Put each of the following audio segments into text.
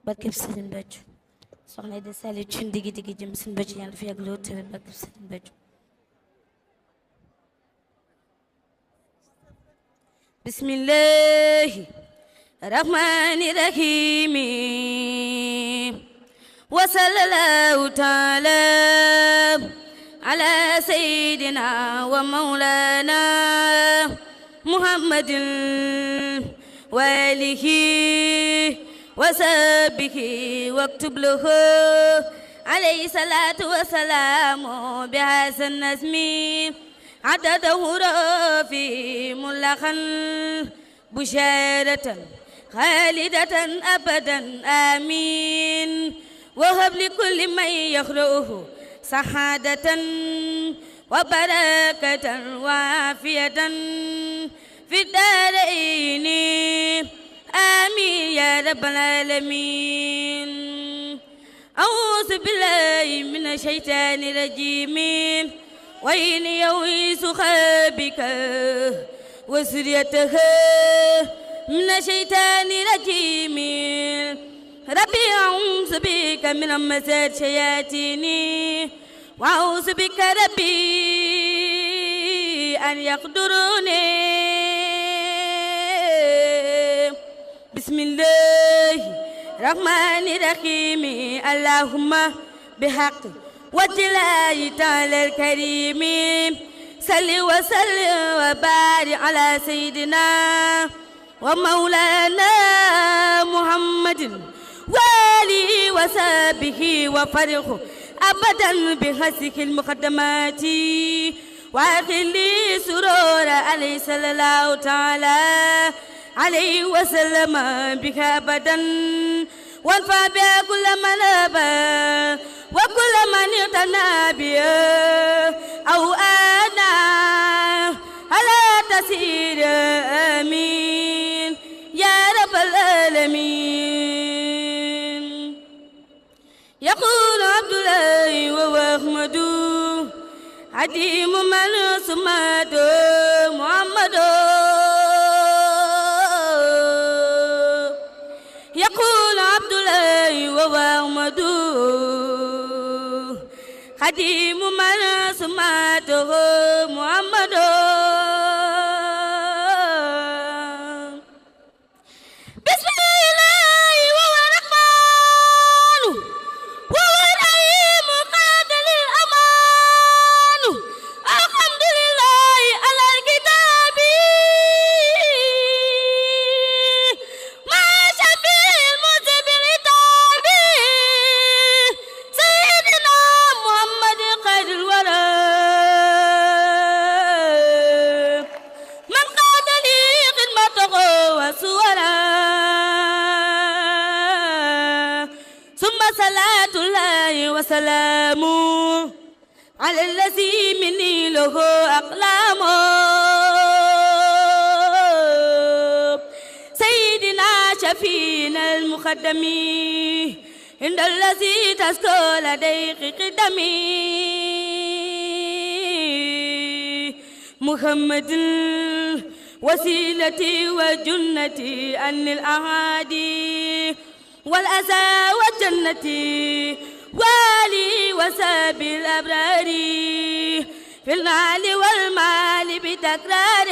barkeb Sëriñ Béthio soxna de sali cun digi jëm Sëriñ Béthio yàlla fi yàgg loolu tamit barkeb Sëriñ Béthio bismillahi rahmani rahimi wa sallallahu taala ala sayyidina wa maulana muhammadin wa alihi wa sahbihi waktub lahu alayhi salatu wa salamu bi hasan nasmi عدد هرافي ملخا بشارة خالدة أبدا آمين وهب لكل من يقرأه سعادة وبركة وعافية في الدارين آمين يا رب العالمين أعوذ بالله من الشيطان الرجيم وإن يويس خابك وسريتها من الشيطان الرجيم ربي أعوذ بك من همزات الشياطين وأعوذ بك ربي أن يقدروني بسم الله الرحمن الرحيم اللهم بحق وجلاله تعالى الكريم صل وسلم وبارك على سيدنا ومولانا محمد وآله وصحبه وفرح أبدا بحسك المقدمات وأخلي سرور عليه صلى الله تعالى عليه وسلم بك أبدا وانفع بها كل من أبى وكل من اغتنى بها أو آنا على تسير آمين يا رب العالمين يقول عبد الله وهو أحمد عديم من سماد محمد يقول عبد الله وهو أحمد خديم من سماته محمد بسم الله وهو الرحمن وهو الرحيم قاد للأمان الحمد لله على الكتاب ما شفي المذنب العتاب سيدنا محمد خير الورى من قاد لي خدمته وصورا ثم صلاة الله وسلامه على الذي مني له أقلام سيدنا شفينا المقدم عند الذي تسكو لديك قدمي محمد وسيلتي وجنتي عن الأعادي والأذى وجنتي والي وساب الأبرار في المال والمال بتكرار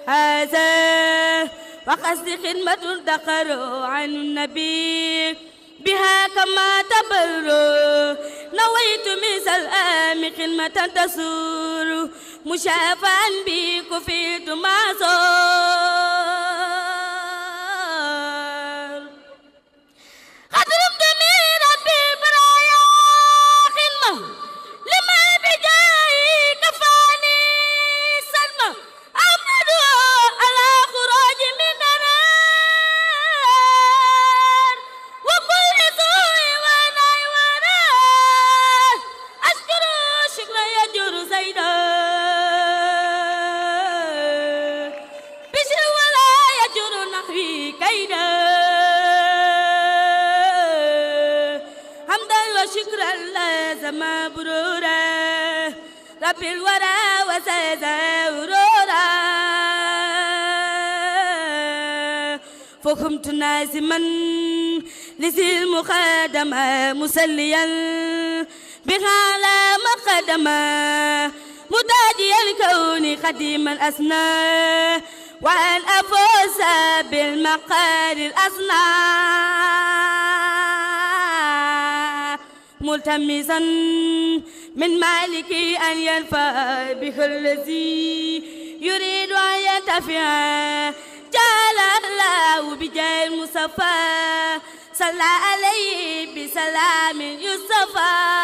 هذا وقصد خدمة الدخر عن النبي بها كما تبر نويت مثل آم خدمة تسور مشافعا بي كفيت معصور خدمت من ربي برايا خدمة لما بجاي كفاني سلمى أحمد على خروج من نار وكل سوء وناي ونار أشكر شكر يجر زيدا بشر ولا يجر نحوي كيدا حمدا وشكرا لازم برورا رب الورى وسيزا ورورا فقمت نازما لذي المخادمة مسليا بها على مقدمة مدادي الكون خديما أسنى وأن أفوز بالمقار الأسنى ملتمسا من مالكي أن ينفع به الذي يريد أن ينتفع جعل الله بجاه المصطفى صلى عليه بسلام يصطفى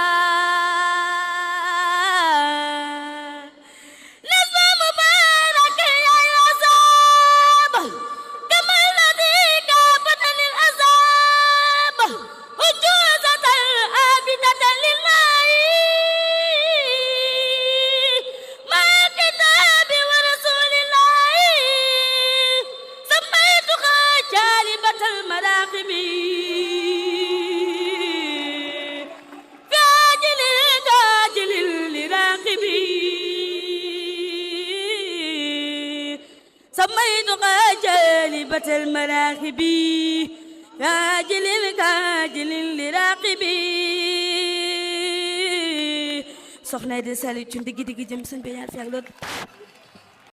سميتها جالبة المراقب كاجل كاجل لراقبي soxna de sali ci ndigg digg jëm seen bi ñaar fi ak loolu